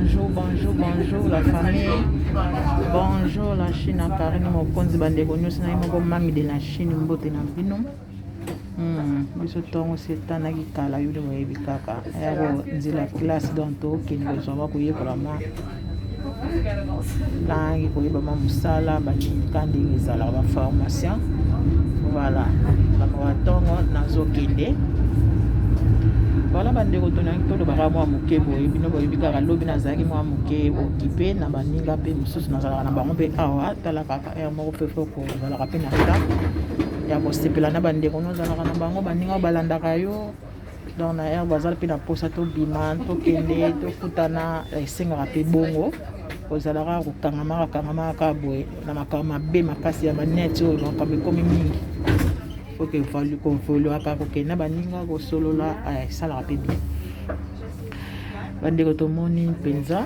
Bonjour, bonjour, bonjour la famille. Bonjour la Chine, Karine Mokonzi, bandeko nyonso na ye moko mami de la Chine, mbote na bino. Biso ntongo se etanaki kala yo nde boyebi kaka yako nzela classe donc tokende kozwa mwa koyekola mwa langi koyeba mwa mosala banika ndenge ezalaka baformation voilà bamaka ntongo nazokende voilà bandeko tonangi tolobaka mwa moke boye bino boyebi kaka lobi nazalaki mwa moke okipe na baninga mpe mosusu nazalaka na bango mpe awa tala kaka heure moko mpe fo kozalaka mpe na temps ya kosepela na bandeko no ozalaka na bango baninga oyo balandaka yo donc na heure baza mpe na mposa tobima tokende tokutana esengaka mpe bongo kozalaka kokangamaka kangamaka kaka boye na makambo mabe makasi ya baneti oyo makambo ekomi mingi faut kovoluaka kokende na baninga kosolola esalaka mpe bien bandeko tomoni mpenza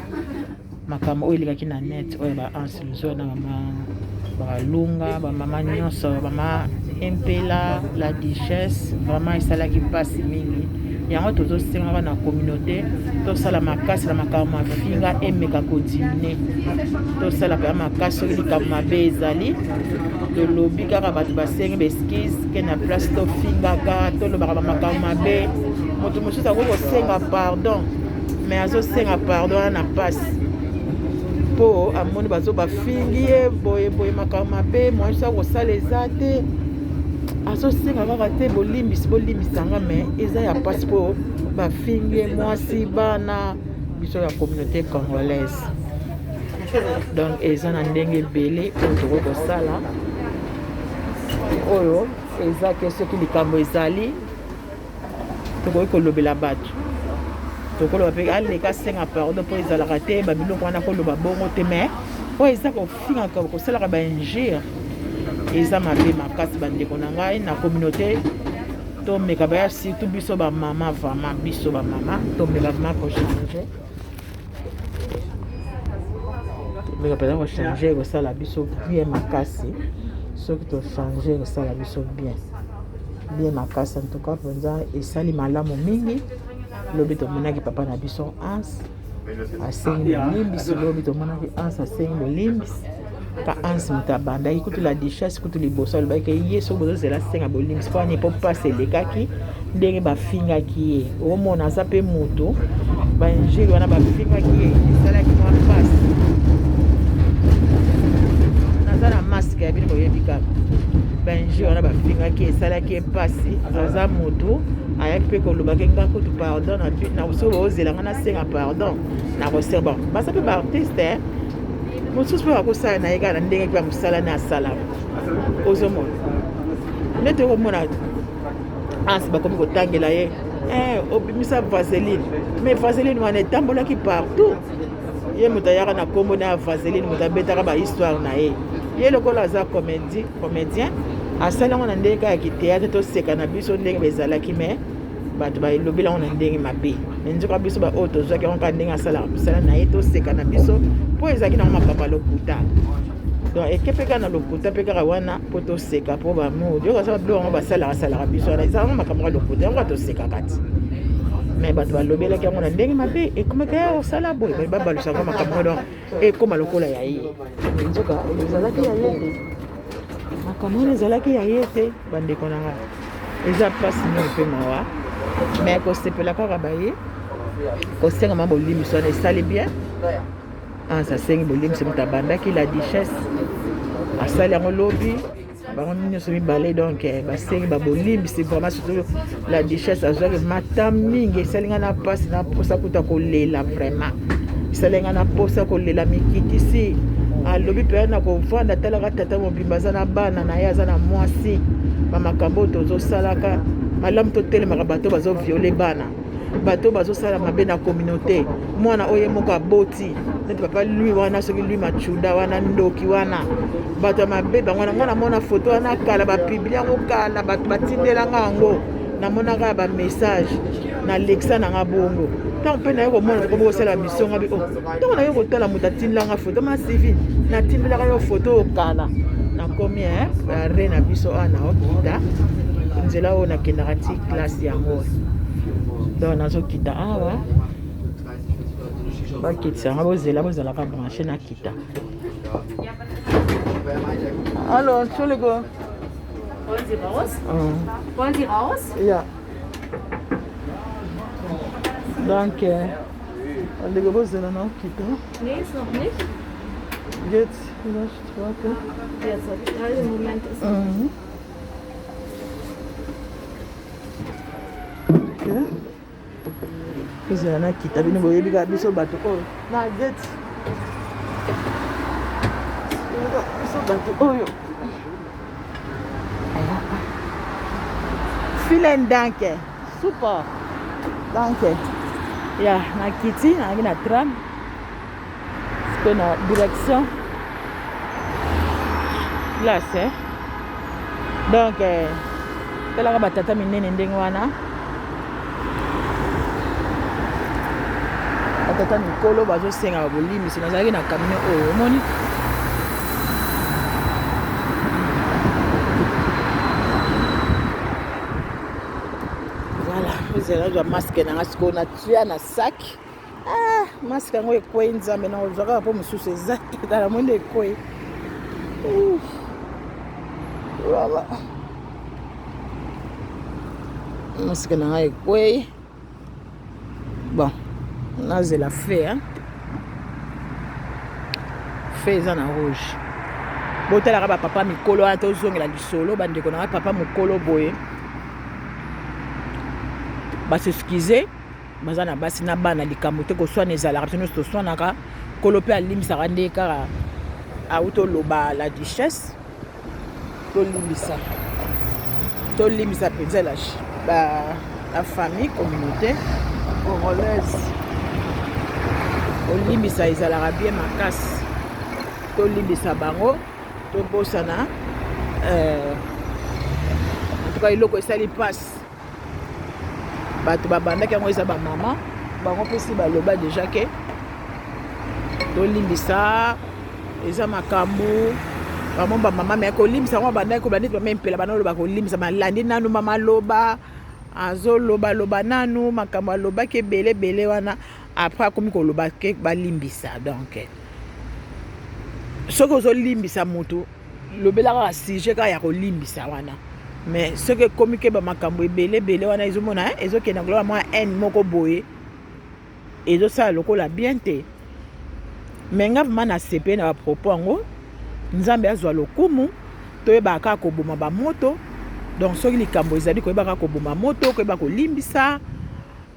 makambo oyo elekaki na net oyo ba Hans Luzwa na mama balunga bamama nyonso mama Empela la duchesse vraiment esalaki mpasi mingi yango tozosengaka na communauté tosala makasi na makambo mafinga emeka kodimine tosala mpenza makasi soki likambo mabe ezali tolobi kaka bato basengi baexcuse ke na place tofingaka tolobaka bamakambo mabe moto mosusu akoki kosenga pardon mais azosenga pardon wana na mpasi mpo amoni bazo bafingi ye boye boye makambo mabe mwasi akosala eza te azosenga kaka te bolimbisi bolimbisa nga mais eza ya mpasi mpo bafingi ye mwasi bana biso ya communauté congolaise donc eza na ndenge ebele oyo tokoki kosala oyo eza ke soki likambo ezali tokoki kolobela bato tokoloba mpe aleka asenga pardon mpo ezalaka te babiloko wana koloba bongo te mais oyo eza kofingaka kosalaka bainjure eza mabe makasi bandeko na ngai na communauté tomeka baya surtout biso bamama vraiment biso bamama tomeka vraiment kochange tomeka mpenza kochange ekosala biso bien makasi soki tochange ekosala biso bien bien makasi en tout cas mpenza esali malamu mingi lobi tomonaki papa na biso Hans asengi bolimbisi lobi tomonaki Hans asengi bolimbisi ka Hans moto abandaki kutu la duchesse kutu liboso alobaki ye soki bozozela asenga bolimbisi mpo ani mpo mpasi elekaki ndenge bafingaki ye omona aza mpe moto bainjure wana bafingaki ye esalaki mwa mpasi naza na masque ya bino boyebi kaka bainjure wana bafingaki esalaki ye mpasi aza moto ayaki mpe kolobaki nga kutu pardon na soki boozela nga nasenga pardon nakosenga bon baza mpe baartiste mosusu mpe bakosala na ye kaka na ndenge mpe ya mosala ne asalaka ozomona nde tokomona Hans bakomi kotangela ye eh, obimisa vaseline mais vaseline wana etambolaki partout ye moto ayaka na nkombo na ya vaseline moto abetaka bahistoire na ye ye lokola aza comédie comédien asali yango na ndenge kaka ya kithéâtre toseka na biso ndenge bezalaki mais bato balobeli yango na ndenge mabe mais nzoka biso baoyo tozwaki yango kaka ndenge asalaka mosala na ye toseka na biso mpo ezalaki nango makambo ya lokuta donc eke mpe kaka na lokuta mpe kaka wana mpo toseka mpo bamodi oyo baza biloko yango basalaka salaka biso wana ezalaka makambo ya lokuta yango tosekaka ti mais bato balobelaki yango na ndenge mabe ekomaki ya kosala boye babalusaka makambo donc ekóma lokola ya ye nzoka ezalaki ya ye te makambo wana ezalaki ya ye te bandeko na ngai eza mpasi mingi mpe mawa mais kosepela kaka baye kosenga ma bolimbisi wana esali bien Hans asengi bolimbisi moto abandaki la duchesse asali yango lobi bango nyonso mibale donc eh, basengi babolimbisi vraiment surtout la duchesse azwaki mata mingi esali ngai na mpasi na mposa kuta kolela vraiment esali ngai na mposa kolela mikitisi alobi mpenza na kovanda talaka tata mobimba aza na bana na ye aza na mwasi bamakambo oyo tozosalaka malamu totelemaka bato bazoviole bana bato bazosala mabe na communauté mwana oyo ye moko aboti neti papa lui wana soki lui machuda wana ndoki wana bato ya mabe bango wana ngai namona foto wana kala bapublie yango kala bato batindelanga yango namonaka ya bamessage nalekisa nanga bongo ntango mpe naye komona tokomi kosala mission ngabi o ntango naye kotala moto atindelanga foto ma sivi natindelaka yo foto oyo kala nakomi re na biso awa naokita nzela oyo nakendaka ti classe yango donc nazokita awa. Bakitisa nga, bozela, bozalaka branche, nakita. Hallo, Entschuldigung. Wollen Sie raus? Wollen Sie raus? Ja. Danke. Bandeko, bozela, na okita. Nee, ist noch nicht. Jetzt, vielleicht, warte. Jetzt, also im Moment ist. Ok. Tozela, nakita. Bino boyebi kaka biso bato oyo na gate, biso bato oyo. Vielen Dank. Super. Danke. Ja, nakiti, nayaki na tram. Sikoyo na direction place, eh? Donc talaka batata minene ndenge wana, batata mikolo bazosenga bolimbisi. Nazalaki na camion oyo, omoni. Voilà, ozela, ozwa masque nanga. Sikoyo natia na sac. Ah, masque yango ekwei. Nzambe, na ozwa kaka mpo mosusu eza te. Tala, monde ekwei. Voilà, masque na ngai ekwei. Bon, nazela feu, hein? Feu eza na rouge. Botalaka bapapa mikolo wana. Tozongela lisolo, bandeko na ngai. Papa mokolo boye bas'excuser, baza na basi na bana, likambo te. Koswana ezalaka, biso nyonso toswanaka. Kolo mpe alimbisaka nde kaka auti oloba la duchesse. Tolimbisa, tolimbisa mpenza la famille, communauté congolaise. Kolimbisa ezalaka bien makasi. Tolimbisa bango, tobosana. En tout cas, eloko esali mpasi, bato babandaki yango eza bamama. Bango mpe si baloba déjà ke tolimbisa, eza makambo bango bamama. Me kolimbisa yango, babandaki koloba neti mama Mpela, bana oloba kolimbisa, balandi nanu mama aloba, azolobaloba nanu makambo alobaki ebele ebele wana. Après akomi koloba ke balimbisa. Donc soki ozolimbisa motu, lobela kaka sujet kaka ya kolimbisa wana. Mais soki ekomi ke bamakambo ebele ebele wana, ezomona ezokende koloba mwa haine moko boye, ezosala lokola bien te. Mais nga vraiment nasepeli na bapropos yango. Nzambe azwa lokumu. Toyebaka kaka koboma bamoto. Donc soki likambo ezali, koyeba kaka koboma moto, koyeba kolimbisa,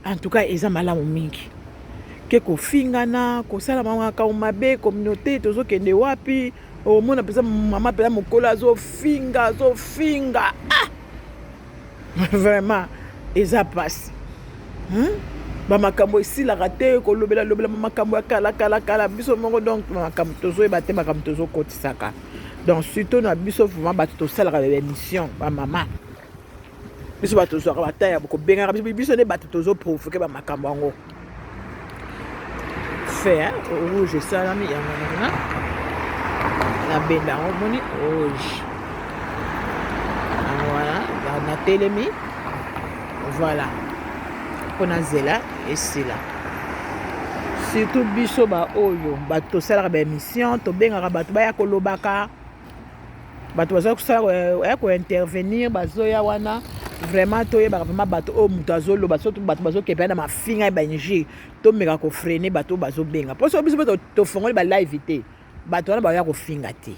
en tout cas eza malamu mingi ke kofingana, kosala makambo mabe. Communauté, tozokende wapi? Omona mpenza mama mpenza mokolo azofinga, azofinga. Ah, vraiment eza mpasi, Bamakambo esilaka te, kolobela lobela makambo ya kala kala kala, biso moko. Donc makambo tozoyeba te, makambo tozokotisaka. Donc surtout na biso vraiment bato tosalaka baémission, bamama, biso bato tozwaka bata ya kobengaka biso, biso nde bato tozoprovoquer bamakambo yango. Feu rouge esalami yango wana, nabenda yango, omoni rouge yango wana, natelemi. Voilà, mpo nazela esila. Surtout biso baoyo bato tosalaka baémission, tobengaka bato baya kolobaka, bato baza kosala ya kointervenir, bazoya wana. Vraiment toyebaka vraiment bato oyo moto azoloba, surtout bato bazokepela na mafinga ya bainjure. Tomeka kofreiner bato oyo bazobenga, mpo so biso mpe tofongoli balive te, bato wana baya kofinga te.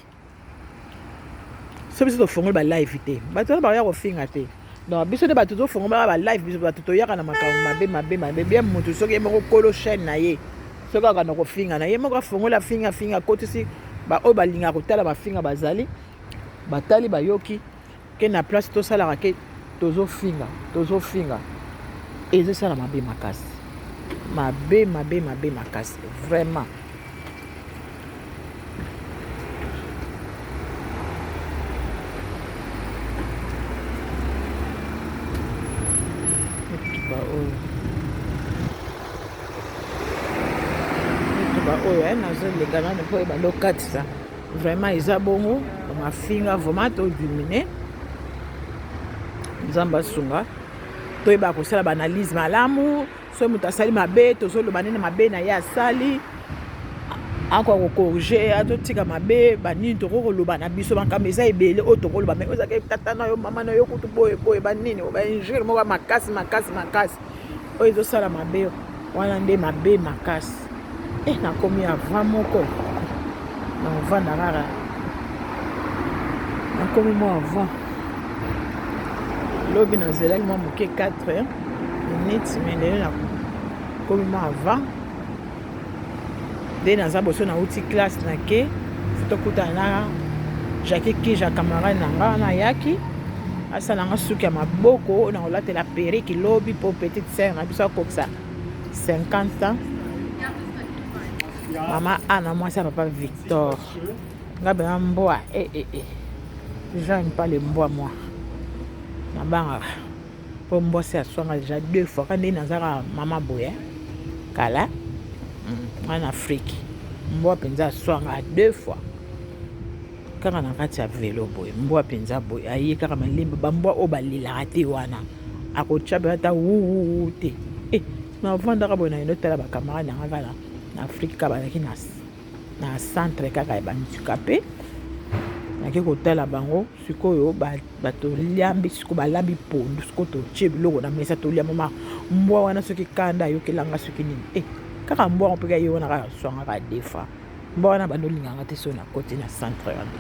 So biso tofongoli balive te, bato wana baya kofinga te. Donc biso nde bato tofongolaka balive, biso bato toyaka na makambo mabe mabe mabe. Bien, moto soki ye moko kolo chaîne na ye, soki akanda kofinga na ye moko, afongoli, afinga afinga, akotisi baoyo balingaka kotala mafinga, bazali batali, bayoki ke na place tosalaka ke tozofinga, tozofinga, ezosala mabe makasi, mabe mabe mabe makasi vraiment. Mituka oyo, mituka oyo nazoleka nano mpo ebanda okatisa. Vraiment eza bongo, mafinga vraiment todiminuer. Nzambe asunga. Toyebaka kosala baanalyse malamu. Soki moto asali mabe, tozoloba nini mabe na ye asali, akoka kocorriger, atotika mabe banini. Tokoki koloba na biso makambo eza ebele oyo tokoloba, mais ozalaki tata na yo, mama na yo kutu boye boye, banini, bainjure moko makasi makasi makasi oyo ezosala mabe wana nde mabe makasi. E nakomi avant moko na ovanda kaka, nakomi mwa avant. Lobi nazelaki mwa moke 4 minutes, mais lelo nakomi mwa avant. Nde naza boso, nauti classe, nake tokutana na Jackie Kija, camarade na nga wana. Ayaki asala nga suki ya maboko oyo na kolatela perruque lobi mpo petite sœur na biso akokisa 50 ans, mama Ana, mwasi ya papa Victor. Nga bena mbwa, e e e, j'aime pas le mbwa. Moi nabangaka mpo mbwa si aswanga déjà deux fois. Ka ndenge nazaka mama boye kala nga na Afrique, mbwa mpenza aswanga deux fois kaka na kati ya velo boye. Mbwa mpenza boye aye kaka malembe. Bambwa oyo balelaka te wana, akotya mpe ata wuwuwu te. E navandaka boye, na otala bacamarade na nga kaka na Afrique, kaka bazalaki na centre kaka ya bahandicapé. Nake kotala bango sikoyo, bato liambi sikoyo, balambi pondu sikoyo, totie biloko na mesa, tolia. Mama mbwa wana soki kanda ayokelanga soki nini, e kaka mbwa yango mpe ye wana kaka aswangaka deux fois. Mbwa wana bando olinganga te. Soki nakoti na centre wana,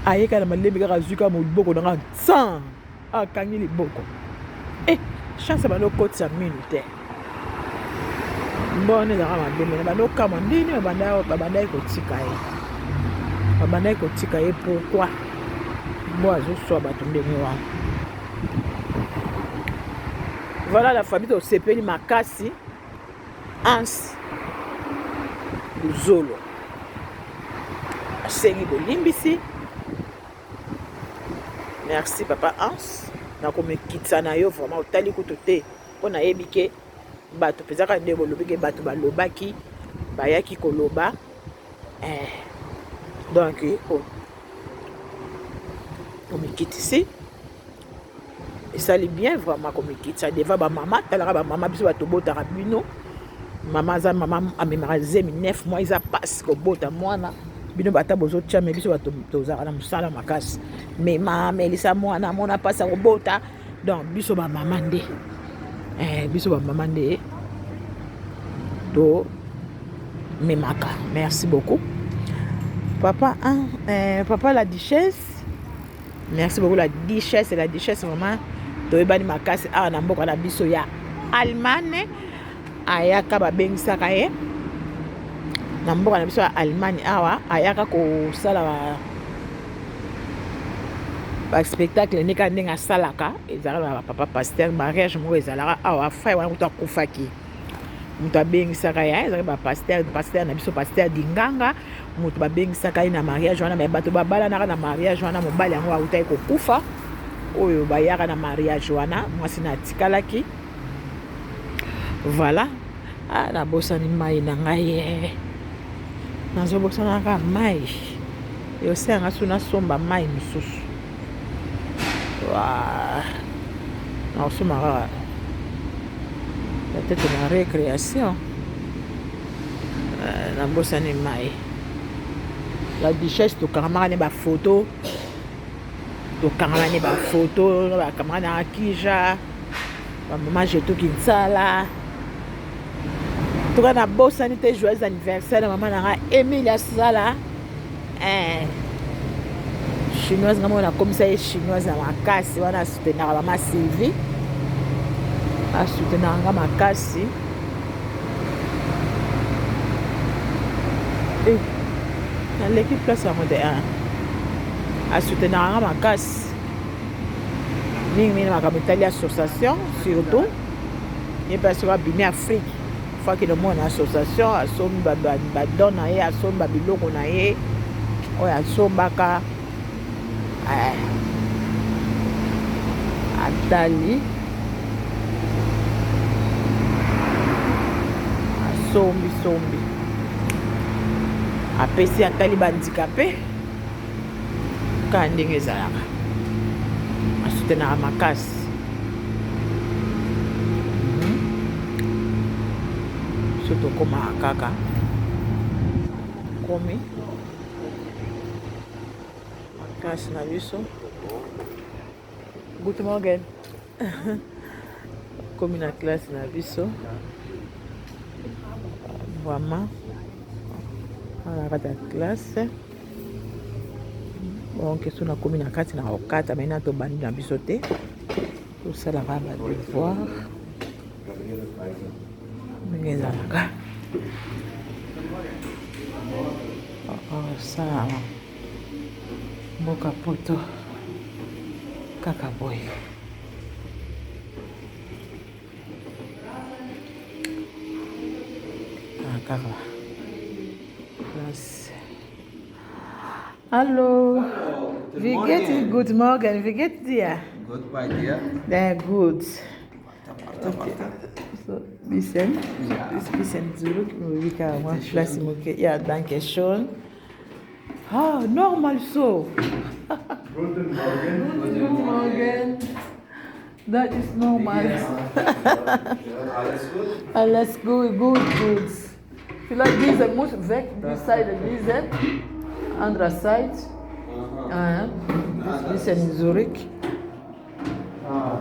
ayeka na malembe kaka, azwi kaka moboko nanga nsan, akangi liboko. E chance bando okotisa minu te. Mbwa wana ezalaka mabe, mais bando okamwa ndeni babandaki kotika ye, babandaki kotika ye. Pourquoi mbwa azoswa bato ndenge wana? Voilà la famille, tosepeli makasi. Hans Luzolo asengi bolimbisi. Merci papa Hans, nakomekitisa na yo vraiment. Otali kutu te mpo nayebi ke bato mpenza kaka nde bolobi ke bato balobaki, bayaki koloba eh. Donc omikitisi, esali bien vraiment komikitisa devant bamama. Talaka bamama, biso bato tobotaka bino. Mama aza mama, amemaka zemi 9 mois, eza mpasi kobota mwana. Bino bata bozotia, mais biso bato tozalaka na mosala makasi, mema amelisa mwana, amona mpasi ya kobota. Donc biso bamama nde eh, biso bamama nde to memaka. Merci beaucoup papa, hein, eh, papa la duchesse, merci beaucoup la duchesse. La duchesse vraiment toyebani makasi awa na mboka na biso ya Allemagne. Ayaka, babengisaka ye na mboka na biso ya Allemagne awa, ayaka kosala baspectacle ndeka ndenge asalaka. Ezalaka na bapapa pasteur, mariage moko ezalaka awa, frère wana kutu akufaki, moto abengisaka ye ezalaki bapasteur, pasteur na biso, pasteur Dinganga, moto babengisaka ye na mariage wana. Mais bato babalanaka na mariage wana, mobali yango autaki kokufa oyo bayaka na mariage wana, mwasi na atikalaki. Voilà. Ah, nabosani mai na ngai, nazobosanaka mai. Eosenganga so nasomba mai mosusu, nakosomba kaka peut-être na récréation. Nabosani mai. La duchesse, tokangamaka ne bafoto, tokangama ne bafoto na bacamarade na Akija, bamama Jetoki Nsala. Toka nabosani te, joyeux anniversaire na mama na nga Emilia Sala, eh. Chinoise nga moko nakomisa ye chinoise ya makasi wana. Asoutenaka mama Sylvie, asoutenaka nga makasi. Eh, naleki place yango te. Asoutenaka nga makasi mingimingi na makambo etali association, surtout ye mpe soki abimi Afrique, faki nomona association, asombi badon na ye, asombi babiloko na ye oyo asombaka, atali, asombi sombi, apesi, atali bandika mpe kaka ndenge ezalaka. Asutenaka makasi. Biso tokomaka kaka komi makasi na biso. Guten Morgen. Komi na classe na biso vraiment na kati ya classe. Donc so nakomi na kati na kokata mai na tobandi na biso te, tosalaka ba devoir ndenge ezalaka osala mboka poto kaka boye. Kaka place. Hallo. Wie geht's? Guten Morgen. Wie geht's dir? Gut, bei dir? Sehr gut. Warte, warte. So, bisschen, Ja. ist bisschen zurück. Wie kann place moke. Ja, danke schön. Ah, normal so. Guten Morgen. Guten Morgen. Das ist normal. Alles gut? Alles gut, gut, gut. Vielleicht diese muss weg, die Seite, diese. Andere Seite. Ah, ja. Bisschen zurück. Ah,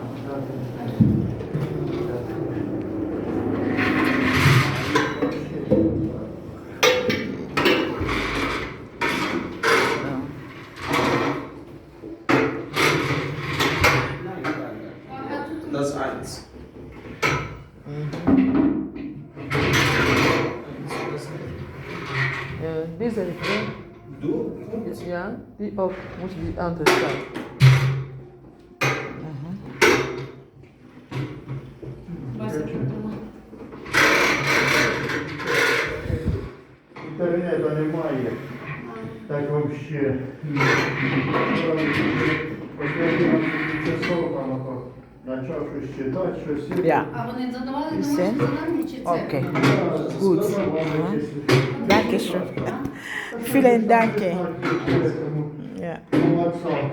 Das ist eins. Diese Richtung. Du? Ja, die auch muss die andere Seite. Інтернету немає. Так вообще. Последні часов там ото почав щось читати, щось. Ja. А вони задавали Все? домашні завдання чи це? Okay. Gut. Danke schön. Vielen Dank. Ja. По WhatsApp.